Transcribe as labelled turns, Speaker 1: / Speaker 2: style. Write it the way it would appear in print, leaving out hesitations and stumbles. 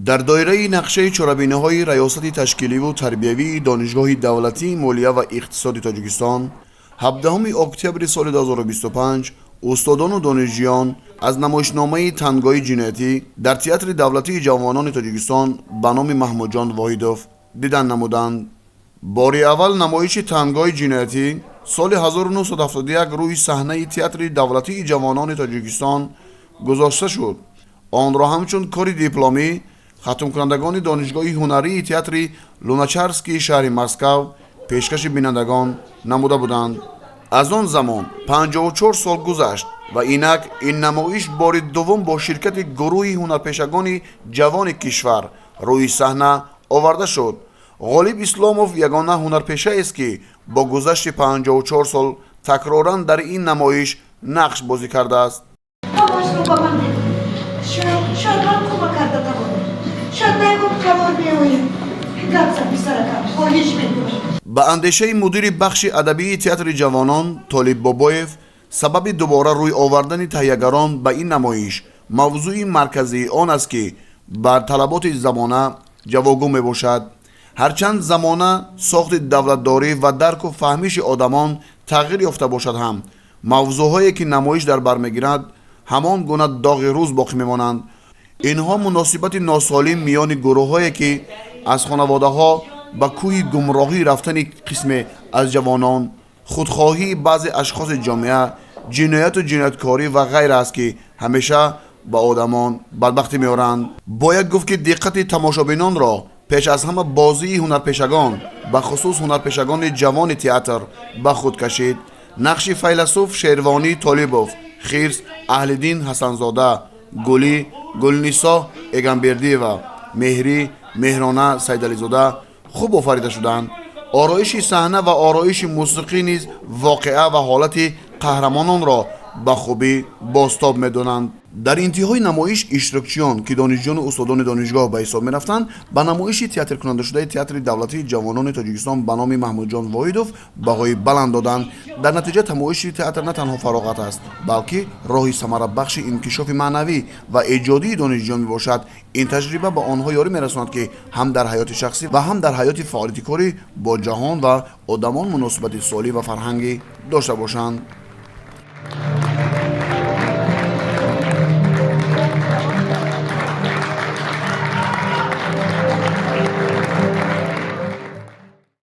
Speaker 1: Дар доираи нақшаи чорабиниҳои раёсати ташкиливу тарбиявии Донишгоҳи давлатии молия ва иқтисоди Тоҷикистон 17 октябри соли 2025 устодону донишҷӯён аз намоишномаи «Тангои ҷиноятӣ» дар Театри давлатии ҷавонони Тоҷикистон ба номи Маҳмудҷон Воҳидов дидан намуданд. Бори аввал намоиши «Тангои ҷиноятӣ» соли 1971 рӯи саҳнаи Театри давлатии ҷавонони Тоҷикистон гузошта шуд. Онро ҳамчун кори дипломӣ хатмкунандагони Донишгоҳи ҳунарии театри Луначарскии шаҳри Москав пешкаши бинандагон намуда буданд. Аз он замон 54 сол гузашт ва инак ин намоиш бори дуввум бо ширкати гурӯҳи ҳунарпешагони ҷавони кишвар рӯи саҳна оварда шуд. Ғолиб Исломов ягона ҳунарпешаест, ки бо гузашти 54 сол такроран дар ин намоиш нақш бозӣ кардааст.
Speaker 2: Ҳамашро ба ман мегӯед. Шояд ман кӯмак карда тавонам, шояд ба ягон қарор меоем. Гап зан, писаракам, хоҳиш мекунам.
Speaker 1: Ба андешаи мудири бахши адабии Театри ҷавонон Толиб Бобоев, сабаби дубора рӯй овардани таҳиягарон ба ин намоиш мавзӯи марказии он аст, ки ба талаботи замона ҷавобгӯ мебошад. Ҳарчанд замона, сохти давлатдорӣ ва дарку фаҳмиши одамон тағйир ёфта бошад ҳам, мавзӯъҳое ки намоиш дар бар мегирад, ҳамон гуна доғи рӯз боқӣ мемонанд. Инҳо муносибати носолим миёни гурӯҳҳое, ки аз хонаводаҳо ба кӯҳи гумроҳӣ рафтани қисме аз ҷавонон, худхоҳии баъзе ашхоси ҷомеа, ҷинояту ҷинояткорӣ ва ғайра аст, ки ҳамеша ба одамон бадбахтӣ меоранд. Бояд гуфт, ки диққати тамошобинонро пеш аз ҳама бозии ҳунарпешагон, бахусус ҳунарпешагони ҷавони театр, ба худ кашид. Нақши файласуф Шервонӣ Толибов, хирс Аҳлиддин Ҳасанзода, Гулӣ Гулнисо Эгамбердиева, Меҳрӣ Меҳрона Сайдализода хуб офарида шуданд. Ороиши саҳна ва ороиши мусиқӣ низ воқеа ва ҳолати қаҳрамононро ба хубӣ бозтоб медонанд. Дар интиҳои намоиш иштирокчиён, ки донишҷӯёну устодони донишгоҳ ба ҳисоб мерафтанд, ба намоиши театркунандашудаи Театри давлатии ҷавонони Тоҷикистон ба номи Маҳмудҷон Воҳидов баҳои баланд доданд. Дар натиҷа тамоиши театр на танҳо фароғат аст, балки роҳи самарабахши инкишофи маънавӣ ва эҷодии донишҷӯён мебошад. Ин таҷриба ба онҳо ёрӣ мерасонад, ки ҳам дар ҳаёти шахсӣ ва ҳам дар ҳаёти фаъолияти корӣ бо ҷаҳон ва одамон муносибати солим ва фарҳангӣ дошта бошанд.